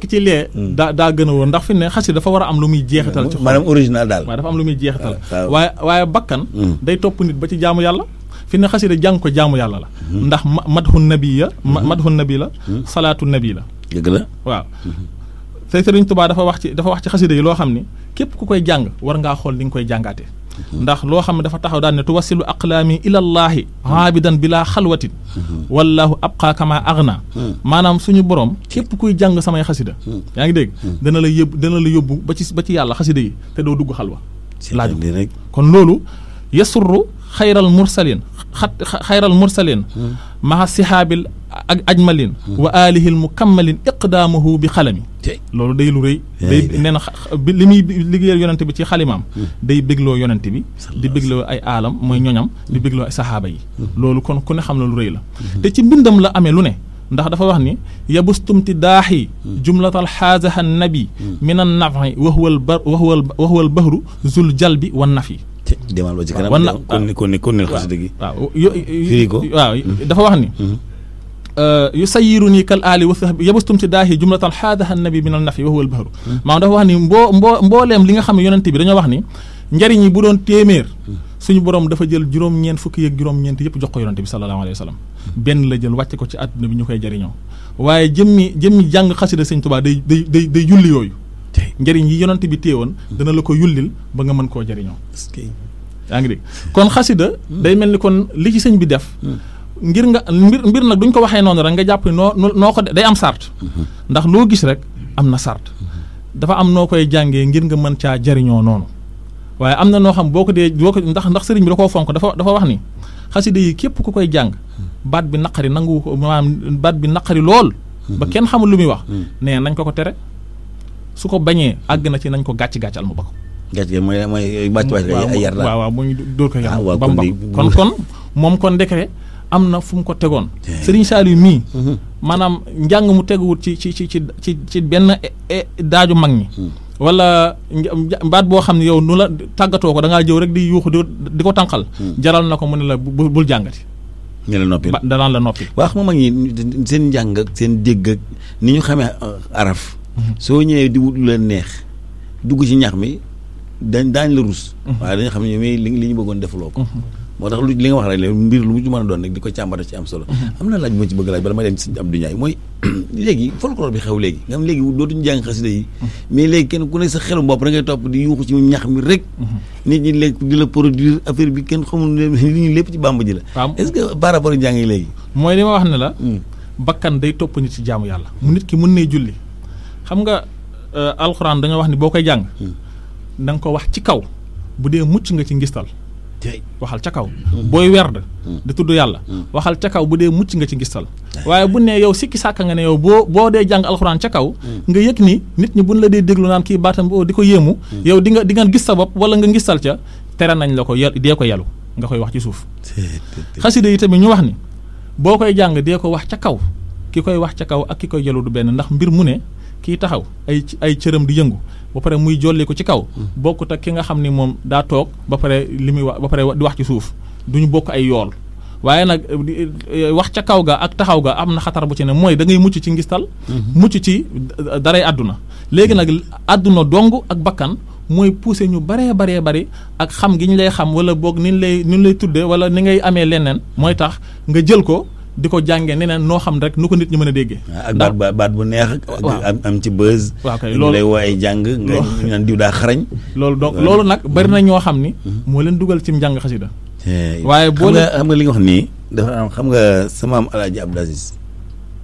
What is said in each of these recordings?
ci lee daa gën a woon ndax fi ne xasida dafa war a am lu muy jeexital ci xol maanaam original daal waaye dafa am lu muy jeexital waaye bakkan day topp nit ba ci jaamu yàlla fi ne xasida jàng ko jaamu yàlla la ndax madhu nabi la salaatu nabi la dëgg la waaw te Sëriñ Tuubaa dafa wax ci xasida yi loo xam ni képp ku koy jàng war ngaa xool ni nga koy jàngaate ndax loo xam ne dafa taxaw daan ne tuwasilu aqlaami ilallaahi aabidan bilaa xalwatin wallahu abqaa kama agna maanaam suñu borom képp kuy jàng samay xasida yaa ngi dégg dana la yóbbu ba ci yàlla xasida yi te doo dugg xalwa laaj rek kon loolu yasurru xayral mursalin maha sihaabil ak ajmalin wa alihil mukammalin iqdaamuhu bi xalami loolu day lu rëy day nee na li muy liggéeyal yonente bi ci xalimaam day bégloo yonente bi di bégloo ay aalam mooy ñoñam di bégloo ay saxaaba yi loolu kon ku ne xam na lu rëy la te ci mbindam la amee lu ne ndax dafa wax ni yabustumti daaxi jumlatal xaazaha nabi min an nafi wa huwa al bahru zul jalbi wan nafi demal ba ci kanam kon ne xasida gi waaw firi ko waaw dafa wax ni yu sayiru nii kal aali wa sahbi yabustum si daahi jumlatal xaadaha nabi min al nafi wa huwa al bahru maanaam dafa wax ni mbooleem li nga xam ne yonente bi dañoo wax ni njariñ yi bu doon téeméer suñu borom dafa jël juróom-ñeent fukki ak juróom-ñeent yëpp jox ko yonente bi sallallahu alayhi wa sallam benn la jël wàcce ko ci àdduna bi ñu koy jariñoo waaye jëmmi jàng xasida Sëñ Tuubaa day julli yooyu njëriñ yi yonent bi téewoon dana la ko yullil ba nga mën koo jëriñoo yaa ngi dégg kon xasida day mel ni kon li ci sëñ bi def ngir nga mbir nag duñ ko waxee noonu rek nga jàpp ni noo ko day am sart ndax loo gis rek am na sart dafa am noo koy jàngee ngir nga mën caa jëriñoo noonu waaye am na noo xam boo ko ndax sëriñ bi da koo fonk dafa wax ni xasida yi képp ku koy jàng baat bi naqari nangu ko maanaam baat bi naqari lool ba kenn xamul lu muy wax nee nañ ko tere su ko bañee àgg na ci nañ ko gàccal mu ba ko. gàcc mooy bàcc ay yar la waaw muy dóor ko yar ba mu kon moom kon ndekete am na fu mu ko tegoon. Serigne Saliou mii. maanaam njàng mu teguwut ci benn daaju mag ñi. wala baat boo xam ne yow nu la tàggatoo ko da ngaa jëw rek di yuuxu di ko tànqal. jaral na ko mu ne la bul jàngati. ñu la noppil danaan la noppil. waaw xam nga mag ñi seen njàng ak seen dégg ak ni ñu xamee araf. soo ñëwee di wut lu leen neex dugg ci ñax mi daañ la rus. waaye dañu xam ne ñoom li ñu bëggoon defuloo ko. moo tax li nga wax rek mbir lu mu ci mën a doon rek di ko càmbara ci am solo. am na laaj bu ma ci bëgg laaj bala may dem ci Sëñ Abdou Ndiaye mooy léegi folklore bi xew léegi nga xam léegi dootuñu jàng xasida yi mais léegi kenn ku ne sa xelu bopp da ngay topp di yuuxu ci ñax mi rek. nit ñi léegi di la produire affaire bi kenn xamul ne li ñu lépp ci bàmb ji la. est-ce que par rapport ak njàng yi léegi. mooy li ma wax ne la. bakkan day topp nit ci jaamu yàlla. mu nit ki mën nee julli xam nga alxuraan dañoo wax ni boo koy jàng da nga ko wax ci kaw bu dee mucc nga ci ngistal waxal ca kaw booy werd di tudd yàlla waxal ca kaw bu dee mucc nga ci ngistal waaye bu ne yow sikki sàkka nga ne yow boo dee jàng alxuraan ca kaw nga yëg ni nit ñi buñ la dee déglu naan kii baatam di ko yéemu yow di nga gis sa bopp wala nga ngistal ca tere nañ la ko dee ko yelu nga koy wax ci suuf xasida yi tamit ñu wax ni boo koy jàng dee ko wax ca kaw ki koy wax ca kaw ak ki koy yelu du benn ndax mbir mu ne kii taxaw ay cëram di yëngu ba pare muy jolli ko ci kaw bokkut ak ki nga xam ni moom daa toog ba pare li muy wax ba pare di wax ci suuf duñu bokk ay yool waaye nag wax ca kaw ga ak taxaw ga am na xatar bu ci ne mooy da ngay mucc ci ngistal mucc ci daray àdduna léegi nag àdduna dong ak bakkan mooy pousser ñu baree bari ak xam gi ñu lay xam wala boog ni ñu lay tudde wala ni ngay amee leneen mooy tax nga jël ko di ko jàngee neneen noo xam rek nu ko nit ñi mën a déggee. ak baat bu neex. am ci buzz. waaw kay loolu lay woo ay jàng. nga naan diw daa xarañ. loolu nag bari na ñoo xam ni. moo leen dugal ci njàng xasida. waaye boo xam nga li nga wax nii dafa am xam nga sama am Alaaji Abdou Aziz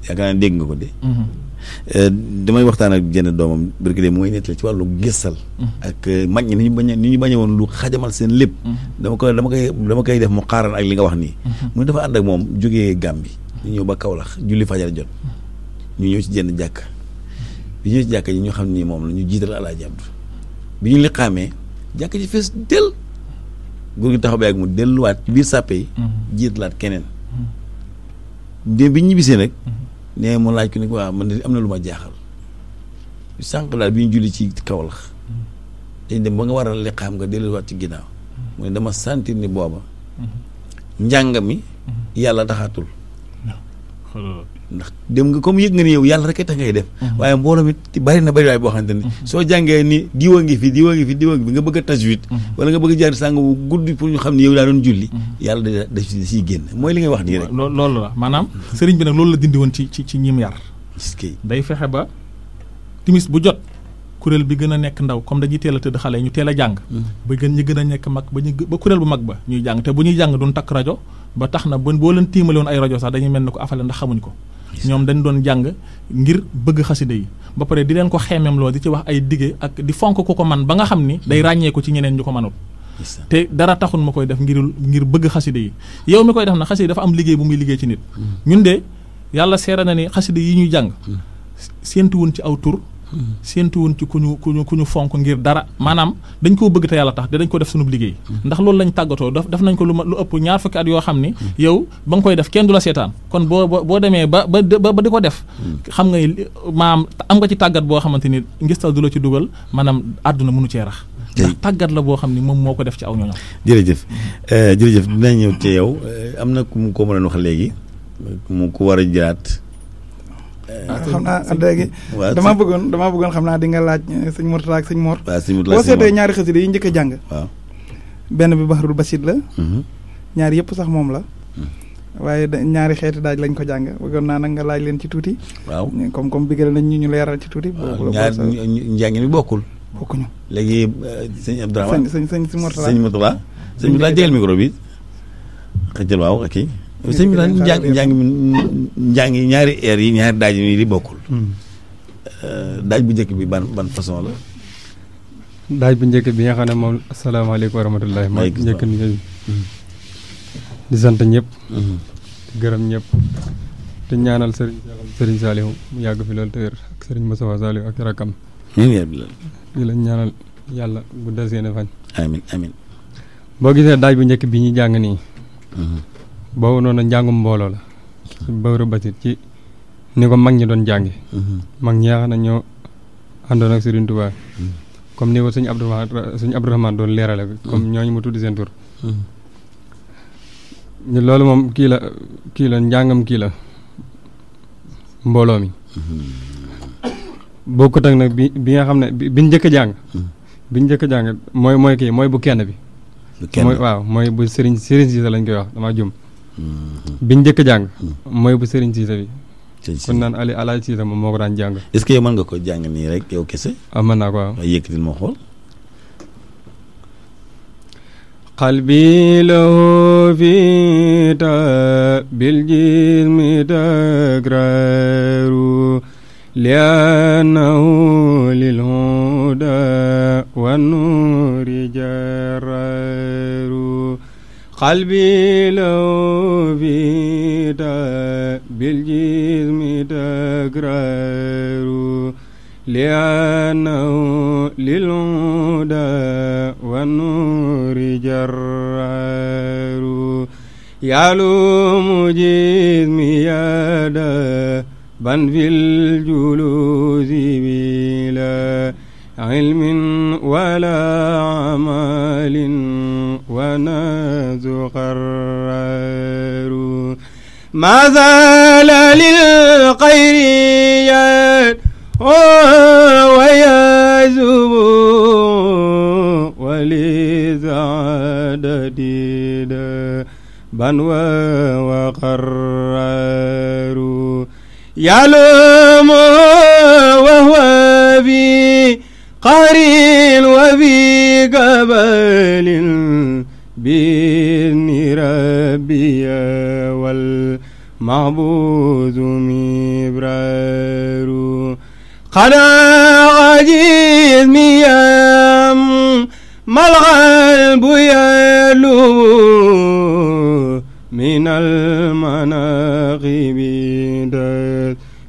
yaakaar naa dégg nga ko de. damay waxtaan ak jenn doomam birkide mooy nettali ci wàllu gëstal. ak mag ñi ni ñu bañe woon lu xajamal seen lépp. dama koy def mu xaaral ak li nga wax nii. mu dafa ànd ak moom jógee Gàmbi ñu ñëw ba Kaolack julli fajar jot ñu ñëw ci jenn jàkk bi ñëw ci jàkk ji ñu xam ni moom la ñu jiital Alaaji Abdu bi ñu liqaamee jàkk ji fees del góor gi taxaw ba ak mu delluwaat ci biir sàppe yi jiitalaat keneen bi ñu ñibbisee nag nee mu laaj ko ne waaw man am na lu ma jaaxal sànq daal bi ñu julli ci Kaolack dañ dem ba nga war a liqaam nga delluwaat ci ginnaaw mu ne dama sentir ni booba njàng mi yàlla taxaatul ndax dem nga comme yëg nga ni yow yàlla rek tax ngay def waaye mbooloo mi bari na bari waay boo xamante ni soo jàngee ni diwa ngi fi nga bëgg a tajwid wala nga bëgg a jaar sàng bu guddi pour ñu xam ne yow daa doon julli yàlla da siy génn mooy li ngay wax nii rek loolu la maanaam sëriñ bi nag loolu la dindi woon ci ñim yar day fexe ba timis bu jot kuréel bi gën a nekk ndaw comme dañuy teel a tëdd xale ñu teel a jàng ba ñi gën a nekk mag ba kuréel bu mag ba ñuy jàng te bu ñuy jàng duñ takk rajo ba tax na boo leen tiimale woon ay rajo sax dañuy mel ni ko afale ndax xamuñ ko ñoom dañ doon jàng ngir bëgg xaside yi ba pare di leen ko xeemeem loo di ci wax ay dige ak di fonk ku ko man ba nga xam ni day ràññee ko ci ñeneen ñu ko mënul te dara taxul ma koy def ngir bëgg xaside yi yow mi koy def na xaside yi dafa am liggéey bu muy liggéey ci nit ñun de yàlla seera na ni xaside yi ñuy jàng séentuwun ci aw tur séentuwun ci ku ñu fonk ngir dara maanaam dañ koo bëgg te yàlla tax dañ ko def sunub liggéey ndax loolu lañ tàggatoo def nañ ko lu ëpp 20 at yoo xam ni yow ba nga koy def kenn du la seetaan kon boo demee ba di ko def xam nga maam am nga ci tàggat boo xamante ni ngistal du la ci dugal maanaam àdduna mënu cee rax ndax tàggat la boo xam ni moom moo ko def ci aw ñoñom jërëjëf dinañ ñëw ci yow am na ku mu ko mën a wax léegi mu ko war a jëlaat xam naa léegi damaa bëggoon xam naa di nga laaj sëñ Mourtala ak sëñ Mor boo seetee ñaari xasida yi njëkk a jàng benn bi Bahrul Basit la ñaari yëpp sax moom la waaye ñaari xeeti daaj lañ ko jàng bëggoon naa nag nga laaj leen ci tuuti waaw comme bigal nañ ñu leeral ci tuuti ñaar njàng mi bokkuñu léegi sëñ Abdourahmane sëñ Mourtala sëñ Mourtala jël micro bi xëjal waaw ak kii sëñ bi daal njàng yi ñaari air yi ñaari daaj yi di bokkul daaj bu njëkk bi ban façon la daaj bu njëkk bi nga xam ne moom asalaamaaleykum wa rahmatullahi ma njëkk ni di sant ñëpp di gërëm ñëpp te ñaanal sëriñ Saliou mu yàgg fi loolu te wér ak sëriñ Moustapha Saliou ak rakam di la ñaanal yàlla guddal seen fañ amiin boo gisee daaj bu njëkk bi ñu jàng nii boobu noonu njàngum mbooloo la Bahrul Basit ci ni ko mag ñi doon jànge mag ñi xam ne ñoo àndoon ak Serigne Touba comme ni ko sëñ Abdourahmane doon leerale comme ñooñu mu tuddi seen tur loolu moom kii la njàngam kii la mbooloo mi bokkut ak nag bi nga xam ne biñ njëkk a jàng mooy kii mooy bu kenn bi mooy bu Serigne Cissé lañ koy wax damaa jum biñ njëkk a jàng mooy bu Serigne Cissé bi kon naan Alaaji Cissé moom moo ko daan jàng est-ce que yow mën nga ko jàng nii rek yow kese mën naa ko waaw yëkkatil ma xool qalbi lahu fi bil jismi takraru li'annahu lil huda wan nuri jararu qalbi lahu fi bil jismi takraru li'annahu lil huda wan nuri jararu yalumu jismi yada ban fil julusi bila ilmin wala amalin wa nazu qarraru ma zala lil khayriyat wa yazubu wa li zaadati ban wa qarraru يعلم وهو في قهر وفي قبل بإذن ربي والمعبود مبرار قد عجز ميام ما القلب يلو من المناقب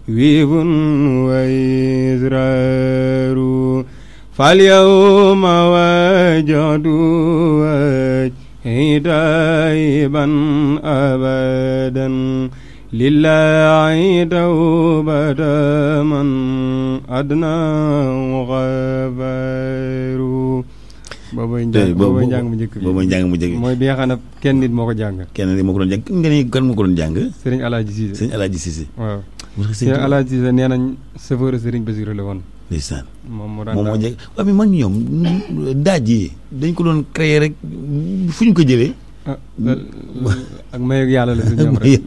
ويب وإزرار فاليوم وجد وجهي دائبا أبدا لله توبة من أدنى غفار boobu njàng mu njëkk bi mooy bi nga xam ne kenn nit moo ko jàng kenn nit moo ko doon jàng nga ni kan moo ko doon jàng Serigne Alaaji Cissé waaw te Alaaji nee nañ chauffeur Serigne Bassirou la woon. ndeysaan moom moo jeg waaw mais mag ñi ñoom daaj yi dañ ko doon créer rek fu ñu ko jëlee. ak mayu yàlla la si ñoom rek.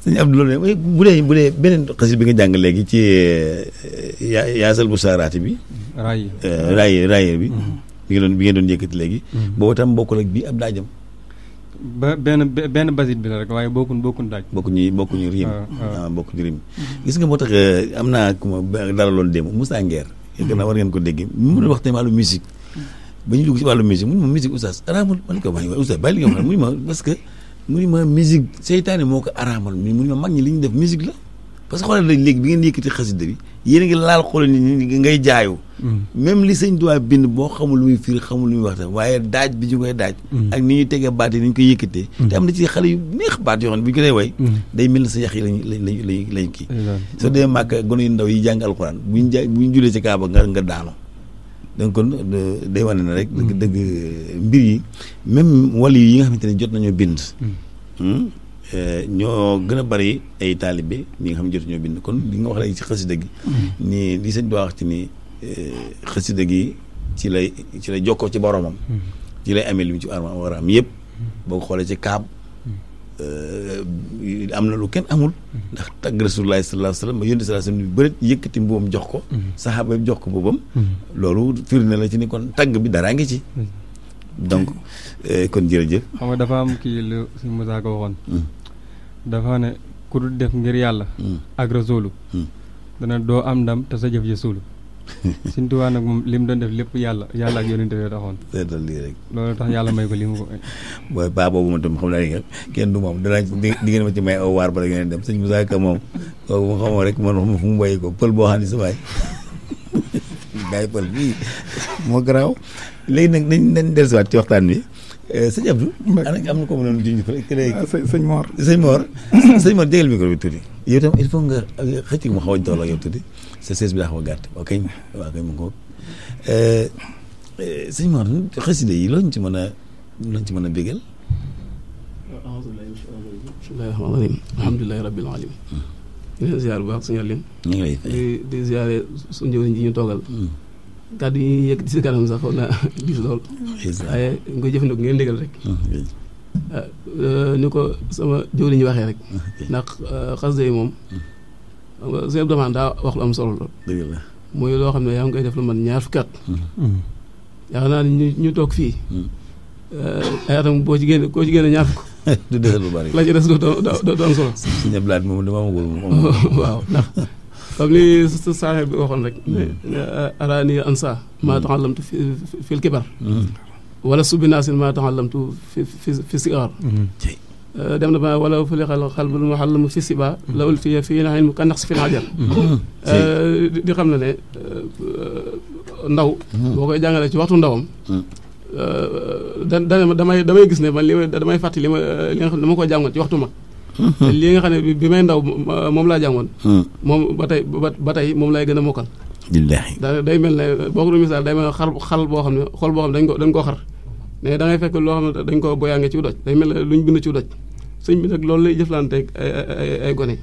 sëñ Abdou loolu bu dee beneen xasit bi nga jàng léegi ci yaasal bu saaraati bi. raay bi. bi ngeen doon yëkkati léegi. boobu tam bokkul ak bii ab daajam. ba benn basit bi la rek waaye bokkuñ daaj. bokkuñu riim. bokkuñu riim. gis nga moo tax am naa ku ma dalaloon démb Moussa Nguer. yaakaar naa war ngeen ko dégg mu doon wax tamit wàllu musique. ba ñu dugg ci wàllu musique mu ne ma musique oustaz araamul ma ne ko waaye oustaz bàyyi li nga xam ne mu ne ma parce que mu ne ma musique seytaane moo ko araamal mu ne ma mag ñi li ñu def musique la. parce que xoolal léegi bi ngeen yëkkati xasida bi yéen a ngi laal xoolal ni ngay jaayu. même li sëñ Tuubaa bind boo xamul lu muy firi xamul lu muy wax waaye daaj bi ñu koy daaj. ak ni ñuy tegee baat yi ni ñu koy yëkkatee. te am na ci xale yu neex baat yoo xam ne bu ñu ko dee way. day mel ne sa yax yi lañ kii. soo demee màkk gone yu ndaw yi jàng alxuraan bu ñu julee ci kaaba nga daanu. donc kon day wane ne rek. dëgg mbir yi même wàll yi nga xamante ne jot nañoo bind. ñoo gën a bari ay taalibe ñi nga xam ne jotuñoo bind kon li nga wax léegi ci xasida gi. nii li sëñ bi wax ci ni xasida gi ci lay jokkoo ci boromam. ci lay amee li mu ci war a am yëpp. boo ko xoolee ci kaab am na lu kenn amul. ndax tagg Rasulullaahi sallallaahu alayhi wa sallam ba yónni sallallaahu alayhi wa sallam bëri yëkkati mbubbam jox ko. saxaaba yi jox ko boobam. loolu firnde la ci ni kon tagg bi daraa ngi ci. donc kon jërëjëf. xam nga dafa am kii lu si Moussa ko waxoon. dafa ne ku dul def ngir yàlla. ak Rasuulu. dana doo am ndam te sa jëf ja suulu. Sëñ Tuubaa nag moom li mu doon def lépp yàlla ak yonent bi taxoon. seetal lii rek. loolu tax yàlla may ko li mu ko. booy baa boobu ma tam xam naa ne kenn du moom danaa di ngeen ma ci may aw waar ba la ngeen dem sëñ Moussa Ka moom kooku ma xamoo rek man wax ma fu mu bàyyi ko pël boo xam ne sa waay gaay pël bii moo garaaw léegi nag nañ dellusiwaat ci waxtaan bi sëñ Abdou. am na ko mu doon junj sëñ Mor. sëñ Mor jégal micro bi tuuti. yow tam il faut nga xëcc mu xaw a tolloo yow tuuti sa sees bi daa xaw a gàtt ok waaw kay mu ko sëñ Mor xasida yi looñ ci mën a bégal. bismillaahi rahmaani rahiim alhamdulillaahi rabbil aalamiin. ñu leen ziar bu baax suñu leen. ñu ngi lay fay di ziare suñu njëriñ ji ñu toogal. kàddu yi yëkkati si kanam sax xaw naa gis lool. waaye nga koy jëfandikoo ngeen déggal rek. ni ko sama jëwriñ ñi waxee rek. ndax xasida yi moom. sëñ Abdou Rahmane daa wax lu am solo lool. dëgg la muy loo xam ne yaa ngi koy def lu man ñaar fukki at. yaakaar naa ne ñu toog fii. ay atam koo ci génne ñaar fukk. du desal lu bari la ci des du am solo. suñu blaat moom dama amagul moom. waaw ndax comme li saaxee bi waxoon rek. araani ansa maa taxallamtu fil kibar. wala subinaasin maa taxallamtu fi sigaar. dem na ba wala fu li xal bu ma xal mu fi siba lawul fii na ilmu kan nax si fi naajal. di xam ne ndaw. boo koy jàngalee ci waxtu ndawam. damay gis ne man damay fàttali li nga xam ne dama ko jàngoon ci waxtu mag. te lii nga xam ne bi may ndaw moom laa jàngoon. moom ba tey moom lay gën a mokkal. billaahi day mel ne boo ko doon misaal day mel ne xal boo xam ne xol boo xam ne dañ koo xar. mais da ngay fekk loo xam ne dañ ko boyaange ci doj day mel ne luñ bind ci doj sëñ bi nag loolu lay jëflanteeg ay gone.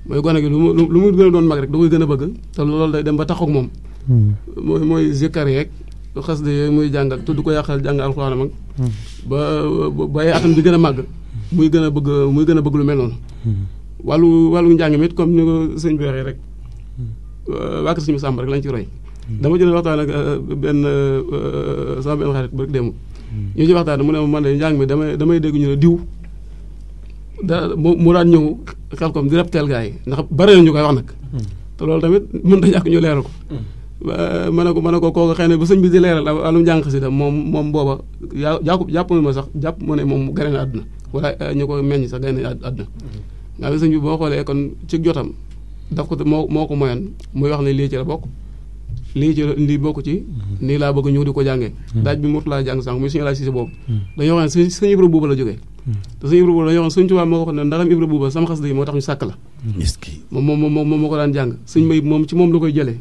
mooy gone gi lu mu gën a doon mag rek da koy gën a bëgg te loolu day dem ba taxaw moom. mooy zikkar yeeg xasida yooyu muy jàng ak tudd ko yàqal jàng alxuraan mag. ba ay atam di gën a màgg. muy gën a bëgg lu mel noonu. wàllu njàng mi it comme ni ko sëñ bi waxee rek. waa kër suñu sàmb rek lañ ci roy. dama jël waxtaan ak sama benn xarit ba rek démb. ñu ci waxtaan mu ne ma man de njàng mi damay dégg ñu ne diw. mu daan ñëw xel kom di repteel gaa yi ndax bare na ñu koy wax nag. te loolu tamit mën na ñàkk ñu leeral ko. ma ne ko kooku xëy na ba sëñ bi di leeral wàllum njàng xasida moom booba jàpp ma sax jàpp ma ne moom gane na àdduna wala ñu ko meññ sax gane na àdduna. nga xam sëñ bi boo xoolee kon ci jotam daf ko moo ko moyoon muy wax ne lii ci la bokk. lii bokk ci nii laa bëgg ñëw di ko jàngee. daaj bi mut laa jàng sànq muy suñu laaj si boobu. dañoo wax ne sëñ Ibra Buuba la jógee. te sëñ Ibra Buuba dañoo wax ne sëñ Tuubaa moo ko wax ne ndaxam Ibra Buuba sama xas yi moo tax ñu sàkk la. moom moo ko daan jàng sëñ May moom ci moom la koy jëlee.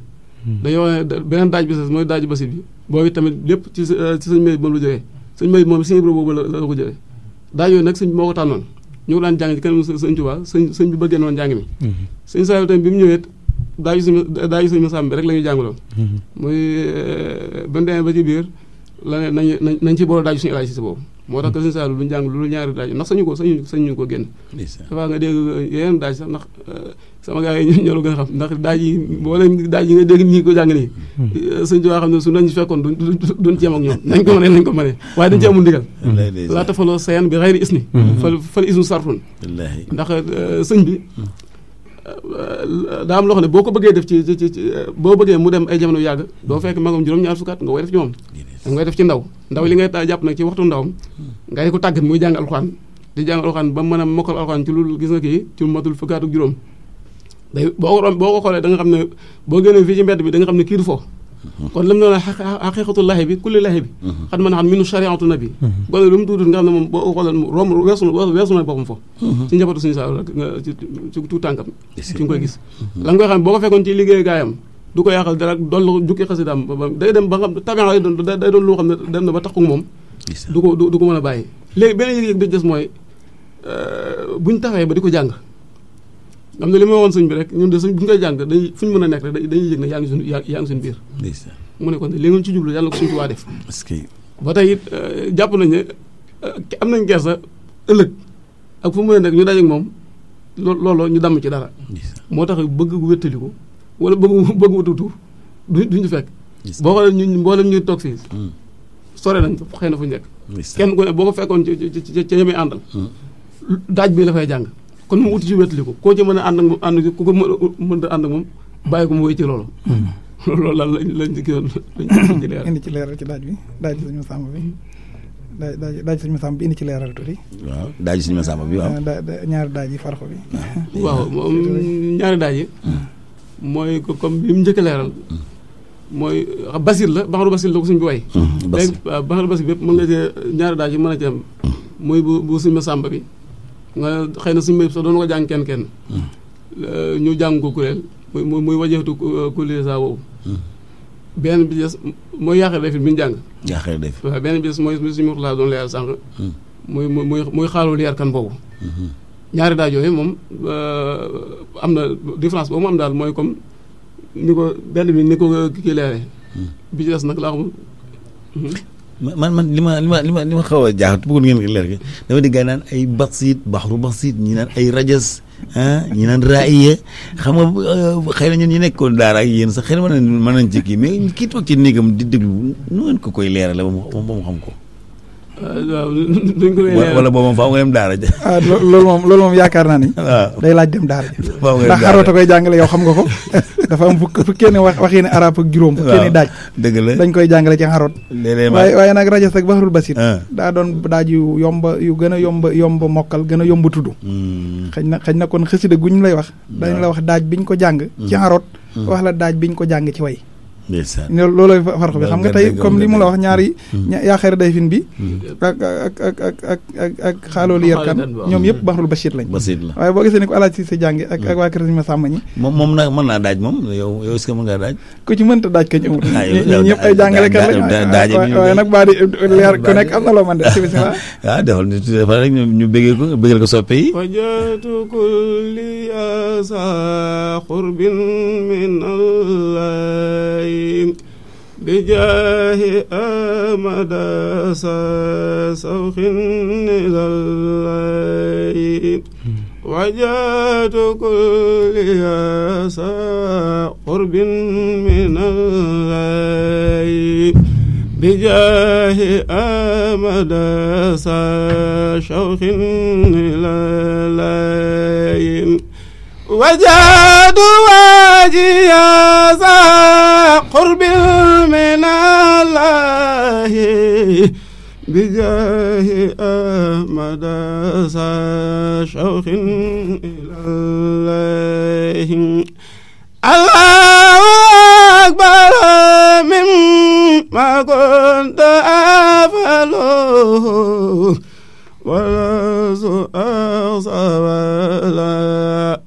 dañoo wax ne beneen daaj bi sax mooy daaju basit bi boobu tamit lépp ci sëñ May moom la jógee sëñ May moom sëñ Ibra Buuba la ko jëlee daaj yooyu nag sëñ moo ko tànnoon ñu ko daan jàng ci kanam sëñ Tuubaa sëñ bi bëggee noonu jàng mi sëñ Saliou tamit bi mu ñëwee daaju suñu Masamba bi rek la ñuy jàngaloon muy ba mu demee ba ci biir la ne nañ ci boole daaju suñu Elaaji Cissé boobu moo tax que sëñ Saliou duñ jàng lu ñaari daaju ndax sañu ko génn dafa nga dégg yeneen daaj sax ndax sama gars yi ñoo la gën a xam ndax daaj yi boo leen daaj yi nga dégg ñi ko jàng nii sëñ Tuubaa xam ne su nañ fekkoon duñ ci yem ak ñoom nañ ko mënee waaye dañ ci amul ndigal laa tafaloo sayan bi xayri isni fal isnu sarfun ndax sëñ bi daa am loo xam ne boo ko bëggee def ci boo bëggee mu dem ay jamono yàgg doo fekk magam juróom-ñaar fukki at nga koy def ci moom da ngay def ci ndaw li ngay jàpp nag ci waxtu ndawam nga di ko tàggat muy jàng alxuraan di jàng alxuraan ba mën a mokkal alxuraan ci lu gis nga kii ci matul fukki at ak juróom day boo ko xoolee da nga xam ne boo génnee fii ci mbedd bi da nga xam ne kii du fo kon lam ne la xaqiqatullahi bi kulli lahi bi xat mën a xam minu shariatu nabi gone lu mu tuuti nga xam ne moom boo xoolee romb weesu na boppam fo ci njabootu suñu saa rek nga ci tuut tànkam ci nga koy gis la nga koy xam boo ko fekkoon ci liggéey gaayam du ko yàqal dara dollu jukki xasidaam day dem ba nga xam tabian day doon loo xam ne dem na ba taxu moom du ko mën a bàyyi léegi benn yëg-yëg bi des mooy buñ taxawee ba di ko jàng xam ne li ma woon sëñ bi rek ñun de sëñ bu ñu koy jàng dañuy fu ñu mën a nekk rek dañuy yëg ne yaa ngi suñu biir mu ne kon li ngeen ci jublu yàlla ko suñu Tuubaa def ba tey it jàpp nañ ne am nañ kersa ëllëg ak fu mu mën a nekk ñu daje ak moom loolu ñu damm ci dara moo tax bëgg wéttali ko wala bëgg wutu tur duñu fekk boo xoolee ñun mboolem ñu toog fii sore nañ xëy na fu ñu nekk kenn ku ne boo ko fekkoon ci yemi àndal daaj bi la fay jàng kon mu wuti ci wéttali ko koo ci mën a ànd ak moom ànd ku ko mën a ànd ak moom bàyyi ko mu wéy ci loolu loolu lan lañ ci kiyoon indi ci leeral ci daaj bi daaj suñu Masamba bi daaj suñu Masamba bi indi ci leeral tuuti waaw daaj suñu Masamba bi waaw ñaari daaj yi farxo bi waaw moom ñaari daaj yi mooy comme bi mu njëkk a leeral mooy basil la baxaru basil la ko suñ bi way léegi waaw baxaru basil bépp mën nga cee ñaari daaj yi mën a ci am muy bu suñu Masamba bi nga xëy na suñu mbéy sax doon ko jàng kenn ñu jàng ko kuréel muy wajeetu kuréel saa boobu benn bi des mooy yaaxee defit bi ñu jàng yaaxee def waaw benn bi des mooy suñu Murtala doon leeral sànq muy xaalul yar kan boobu ñaari daaj yooyu moom am na différence boobu mu am daal mooy comme ni ko benn bi ni ko kii leeree bi ci des nag laa xam man li ma xaw a jaaxal bëggoon ngeen ko leer dama di gaa naan ay basit baxru basit ñi naan ay rajas ñi naan raaya xam nga xëy na ñun ñi nekkoon daara ak yéen sax xëy na mën nañ ci kii mais kii toog ci néegam di déglu nu ngeen ko koy leerale ba mu xam ko waaw duñ ko wala boobu moom faaw nga dem daara ja loolu moom yaakaar naa ni day laaj dem daara ja ndax xaroota koy jàngale yow xam nga ko dafa am fukkee ne waxee ne arab ak juróom fukkee ne daaj dëgg la dañ koy jàngale ci xaroot waaye nag rajas ak baxarul basit daa doon daaj yu yomba yu gën a yomba mokkal gën a yomba tudd xëy na kon xasida guñ lay wax dañ la wax daaj biñ ko jàng ci xaroot wax la daaj biñ ko jàng ci way loolooy farko bi xam nga tey comme li mu la wax ñaari yaa xeer day fin bi ak xaaloolu yër kan ñoom yëpp baxarul basit lañ waaye boo gisee ni ko Alaaji Cissé jàngi ak waa kër Sëñ Masamba ñi moom nag mën naa daaj moom yow est-ce que mën ngaa daaj ku ci mënta daaj ka ñëwul ñi ñëpp ay jàngalekat lañ waaye nag baa di leer ku nekk am na loo man de si bisimilah waaw defal ni tuuti rek ñu bëggee ko soppe yi wajatu kulli asa xurbin min Allah bijaahi amada sa sawxin ilallahi wajatu kulli asa qurbin minallahi bijaahi amada sa sawxin ilallahi وجاد واجيا ذا قرب من الله بجاه أحمد ذا شوق إلى الله الله أكبر مما كنت أفعله ولا سؤال ولا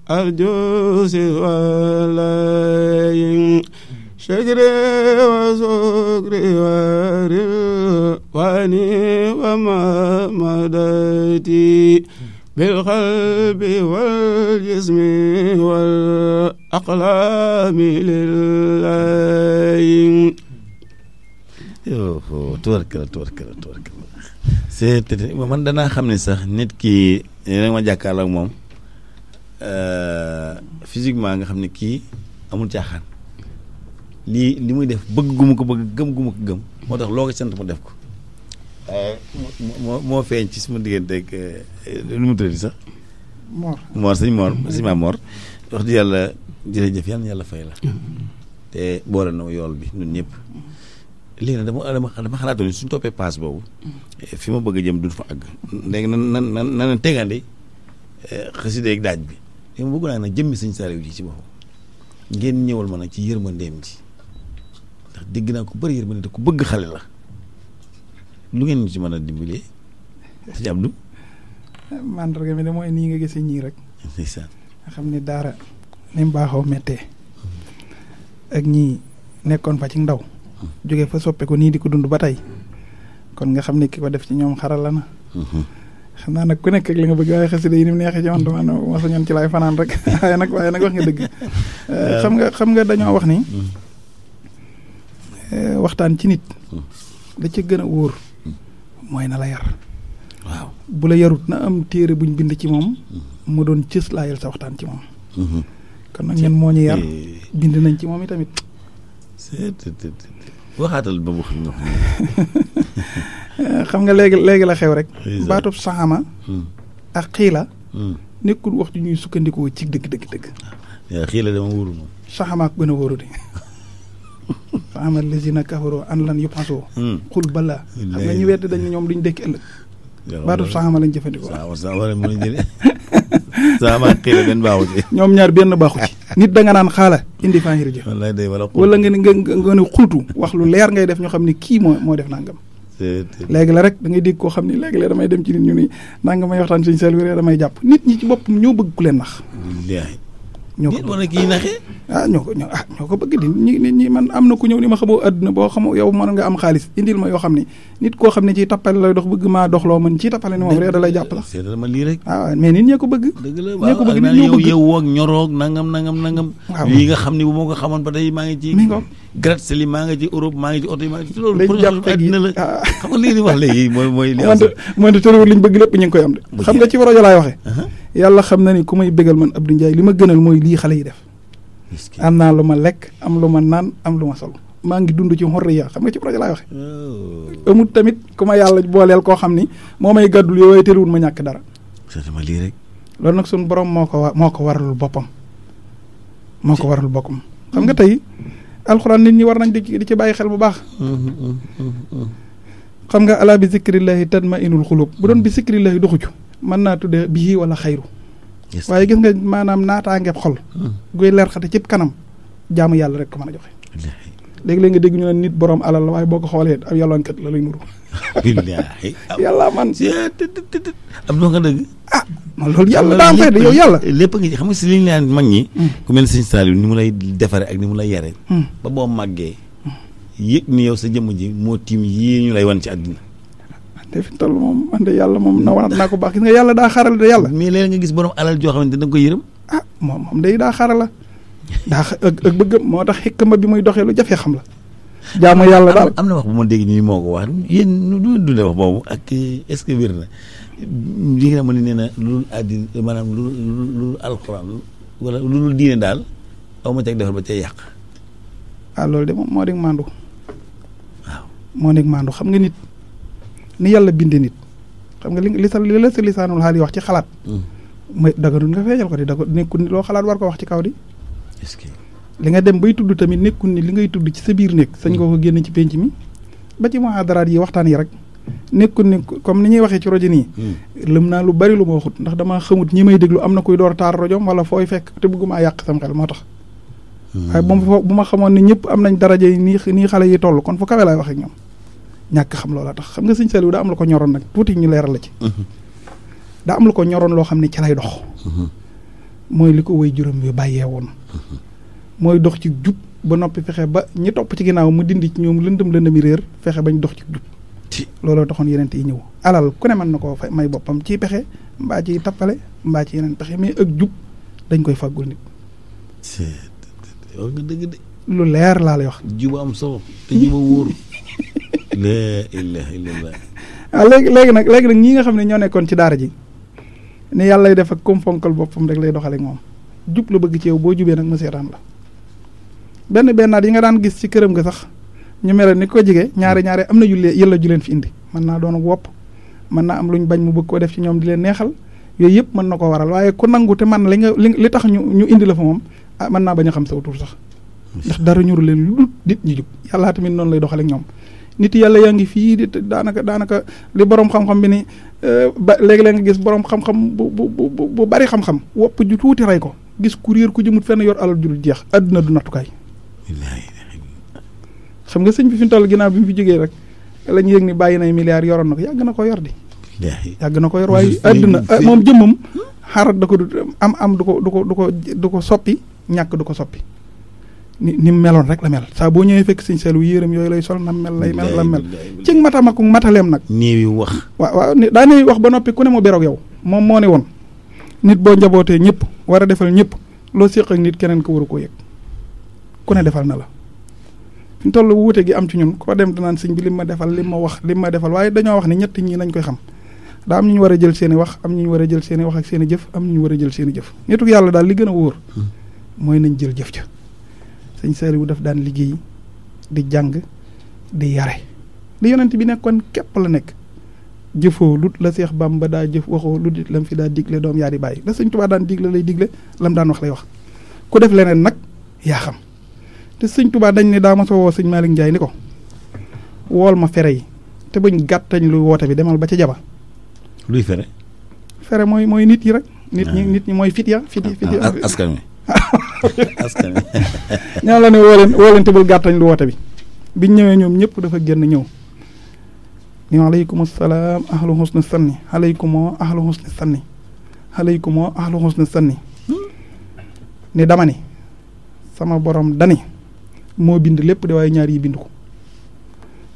أرجو سوى شكري وسكري ورضواني وما مدتي bil qalbi wal jismi wal aqlami lillahi. yoo tubarkala c'est man danaa xam ne sax nit ki nag ma jàkkaarloo ak moom physiquement nga xam ne kii amul caaxaan li muy def bëgg gu ma ko bëgg gëm gu ma ko gëm moo tax loo ko sant mu def ko moo feeñ ci suma diggante ak lu mu tuddati sax Mor sëñ ma Mor wax di yàlla jërëjëf yàlla fay la te boole na yool bi ñun ñëpp léegi nag dama xalaatoon ni suñu toppee paas boobu fi ma bëgg a jëm du fa àgg léegi nan tegandi xasida ak daaj bi léegi ma bëgg naa nag jëmmi sëñ Saliou ji ci boppam ngeen ñëwal ma nag ci yërmandeem ji ndax dégg naa ko bëri yërmande te ku bëgg xale la lu ngeen ñu ci mën a dimbalee sëñ Abdou. mandarga mi de mooy nii nga gisee ñii rek. ndeysaan nga xam ne daara ni mu baaxoo méttee ak ñii nekkoon fa ci ndaw. jóge fa soppe ko nii di ko dund ba tey kon nga xam ne ki ko def ci ñoom xarala na. xam naa nag ku nekk ak li nga bëgg waaye xasida yi ni mu neexee ci man dama ma sañoon ci laay fanaan rek waaye nag wax nga dëgg. xam nga dañoo wax ni waxtaan ci nit da ca gën a wóor mooy na la yar. waaw bu la yarut na am téere buñ bind ci moom mu doon cës laayal sa waxtaan ci moom. kon nag ñun moo ñu yar bind nañ ci moom itamit. waxaatal ba mu xam nga léegi la xew rek. baatub saxama ak xiila nekkul wax ju ñuy sukkandikoo ci dëgg. waaw xiila dama wóoru moom. saxama ak gën a wóoru de. saxama lazina kafaroo an lan yub'asu xul bala. xam nga ñu wedd dañ ñoom duñ dekk ëllëg. baatub saxama lañ jëfandikoo. saxama ak xiila benn baaxu ci. ñoom ñaar benn baaxu ci. nit da nga naan xaala indi faahir ji. wallaay day wala nga ne xultu wax lu leer ngay def ñoo xam ne kii moo def nangam. léegi la rek da ngay dégg koo xam ne léegi la damay dem ci nit ñu ni nangam may waxtaan suñu Saliou damay jàpp nit ñi ci bopp ñoo bëgg ku leen nax. ñoo ko bëgg kii naxee. ñoo ko bëgg di nit ñi man am na ku ñëw ni ma xamoo àdduna boo xamoo yow mën nga am xaalis indil ma yoo xam ne nit koo xam ne ciy tappale lay dox bëgg maa doxloo man ciy tappale ni moom rek da lay jàpp la. seetal ma lii rek. waaw mais nit ñee ko bëgg. dëgg la waaw ak naan yow woog ñoroog nangam. waaw lii nga xam ne bu ma ko xamoon ba tey maa ngi ci. mi ngoog gratte-ciel maa ngi ci Europe maa ngi ci oto yi maa ngi ci loolu. léegi jàpp àddina la xam nga lii di wax léegi mooy li moonte tëréwul liñ bëgg lépp ñu ngi koy am de xam nga ci rajo laay waxee yàlla xam na ni ku may bégal man Abdou Ndiaye li ma gënal mooy lii xale yi def am naa lu ma lekk am lu ma naan am lu ma sol maa ngi dund ci xorriya xam nga ci rajo laay waxee amul tamit ku ma yàlla booleel koo xam ni moo may gàddul yow waaye tëréwul ma ñàkk dara ma lii rek loolu nag suñu borom moo ko waralul boppam xam nga tey alxuraan nit ñi war nañ di ci bàyyi xel bu baax xam nga ala bi zikrillahi tatma'innul xulub bu doon bi zikrillahi doxucu mën naa tuddee bii wala xayru waaye gis nga maanaam naataangeeb xol guy leer xate cib kanam jaamu yàlla rek ko mën a joxe léegi-léegi nga dégg ñu ne nit borom alal la waaye boo ko xoolee ab yàlloonkat la lay nuru billaahi yàlla man am na nga dëgg man loolu yàlla daa am fay de yow yàlla lépp nga ci xam nga si li ñu leen mag ñi ku mel ne sëñ Saliou ni mu lay defare ak ni mu lay yare ba boo màggee yëg ni yow sa jëmm ji moo tiim yii ñu lay wan ci àddina te fi toll moom man de yàlla moom na wanat naa ko baax gis nga yàlla daa xaral de yàlla mais léeg nga gis borom alal joo xamante da nga ko yërëm moom day daa xarala daa ak bëgg moo tax xikma bi muy doxee lu jafee xam la jaamu yàlla daal am na wax bu ma dégg nii moo ko wax yéen du dundee wax boobu ak est-ce que wér na li nga ma ne nee na lu àddina maanaam lu alxuraan wala lu diine daal aw ma teg defar ba cay yàq loolu de moom moo nekk maandu waaw moo nekk maandu xam nga nit ni yàlla bindee nit xam nga li la sa lisaanul xaal yi wax ci xalaat mooy daganul nga feeñal ko di daga nekkul ni loo xalaat war ko wax ci kaw di est-ce que li nga dem bay tudd tamit nekkul ni li ngay tudd ci sa biir nekk sañ nga ko génn ci penc mi ba ci muhaadaraat yi waxtaan yi rek nekkul ni comme ni ñuy waxee ci rajo nii lëm naa lu bari lu ma waxut ndax dama xamut ñi may déglu am na kuy door taar rajom wala fooy fekk te bëggumaa yàq sam xel moo tax waaye bu ma xamoon ne ñëpp am nañ daraja yi nii xale yi toll kon fu kawe laay wax ak ñoom ñàkk xam loola tax xam nga sëñ Saliou daa am la ko ñoroon nag tuuti ñu leeral la ci daa am la ko ñoroon loo xam ne ci lay dox mooy li ko woy juróom bi bàyyee woon mooy dox ci jub ba noppi fexe ba ñi topp ci ginnaaw mu dindi ci ñoom lëndëm yi réer fexe bañ dox ci jub looloo taxoon yeneen yi ñëw alal ku ne mën na koo fay may boppam ci pexe mbaa ci tappale mbaa ci yeneen pexe mais ak jub dañ koy fàggul nit. wax nga dëgg de. lu leer laa lay wax. juba am solo te juba wóor. la ilaha illallah. waaw léegi nag ñi nga xam ne ñoo nekkoon ci daara ji ne yàlla lay def ak comme fonkal boppam rek lay doxale ak moom jub la bëgg ci yow boo jubee nag mu seetaan la benn naat yi nga daan gis ci këram nga sax ñu mel ni ko jige ñaare am na yëlla ju leen fi indi mën naa doon wopp mën naa am luñ bañ mu bëgg koo def ci ñoom di leen neexal yooyu yëpp mën na ko waral waaye ku nangu te man li tax ñu indi la fa moom mën naa bañ a xam sa tur sax ndax dara ñuru leen lu nit ñi jub yàlla tamit noonu lay doxale ak ñoom nit yàlla yaa ngi fii di daanaka li borom xam-xam bi ni léegi-léeg nga gis borom xam-xam bu bari xam-xam wopp ju tuuti rey ko gis ku réer ku jëmut fenn yor alal jul jeex àdduna du nattukaay xam nga sëñ bi fi mu toll ginnaaw bi mu fi jógee rek la ñu yëg ni bàyyi nay milliards yoroon na ko yàgg na ko yor di yàgg na ko yor waaye àdduna moom jëmmam xarat da ko am du ko soppi ñàkk du ko soppi ni mu meloon rek la mel saa boo ñëwee fekk sëñ Saliou yéeram yooyu lay sol na mel lay mel la mel ci matamaku mataleem nag néewi wax waaw daa néewi wax ba noppi ku ne mu beroog yow moom moo ne woon nit boo njabootee ñëpp war a defal ñëpp loo séq ak nit keneen ko waru koo yëg ku ne defal na la fi mu toll wuute gi am ci ñun koo dem danaan sëñ bi lim ma defal lim ma wax lim ma defal waaye dañoo wax ne ñett ñi nañ koy xam daa am ñu war a jël seen i wax am ñu war a jël seen i wax ak seen i jëf am ñu war a jël seen i jëf nitu yàlla daal li gën a wóor mooy nañ jël jëf ja sëñ Saliou daf daan liggéey di jàng di yare li yonent bi nekkoon képp la nekk jëfoo lut la Seex Bamba daa jëf waxoo lu dit lam fi daa digle doom yaa di bàyyi la sëñ Tuubaa daan digle lay digle lam daan wax lay wax ku def leneen nag yaa xam te sëñ Tuubaa dañ ne daa ma soo woo sëñ Malick Ndiaye ni ko wool ma fere yi te buñ gàttañ lu woote bi demal ba ca jaba luy fere mooy nit yi rek nit ñi mooy fit askan wi askan wi ñaa la ne woo leen te bul gàttañ lu woote bi biñ ñëwee ñoom ñëpp dafa génn ñëw ni aleykum salaam ahlu husni sanni aleykumoo ahlu husni sanni aleykumoo ahlu husni sanni ni dama ni sama borom dani moo bind lépp de waaye ñaar yi bind ko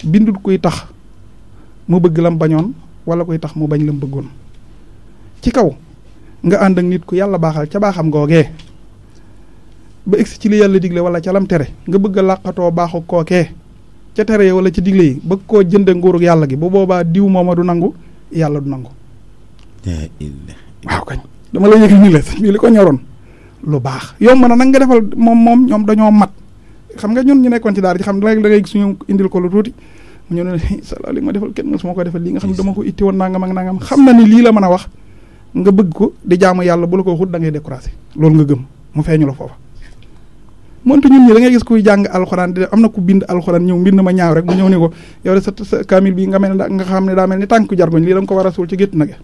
bindut kuy tax mu bëgg lam bañoon wala kuy tax mu bañ lam bëggoon ci kaw nga ànd ak nit ku yàlla baaxal ca baaxam googee ba egsi ci li yàlla digle wala ca lam tere nga bëgg a làqatoo baaxu kookee ca tere wala ca digle yi bëgg koo jënde nguurug yàlla gi bu boobaa diw mooma du nangu yàlla du nangu waaw kañ dama la yëgal ni la sëñ bi li ko ñoroon lu baax yomb na nag nga defal moom ñoom dañoo mat xam nga ñun ñu nekkoon ci daara ji xam léegi da ngay gis ñu indil ko lu tuuti mu ñëw ne sala li ma defal kenn mosuma ko defal lii nga xam ne dama ko itti woon nangam ak nangam xam na ni lii la mën a wax nga bëgg ko di jaamu yàlla bu la ko waxut da ngay découragé loolu nga gëm mu feeñu la foofa moonte ñun ñi da ngay gis kuy jàng alxuraan di am na ku bind alxuraan ñëw mbind ma ñaaw rek mu ñëw ne ko yow de sa kaamil bi nga xam ne daa mel ni tànku jargoñ lii da nga ko war a suul ci gétt nag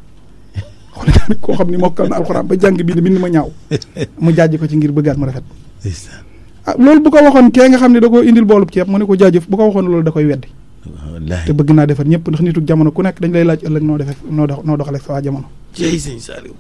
xool koo xam ni mokkal na alxuraan ba jàng bi mbind ma ñaaw mu jaaj ko ci ngir bëggaat mu rafet loolu bu ko waxoon kee nga xam ne da ko indil boolub ceeb mu ne ko jaajëf bu ko waxoon loolu da koy weddi te bëgg naa defar ñëpp ndax nitu jamono ku nekk dañ lay laaj ëllëg noo doxaleeg sa waa jamono Sëñ Saliou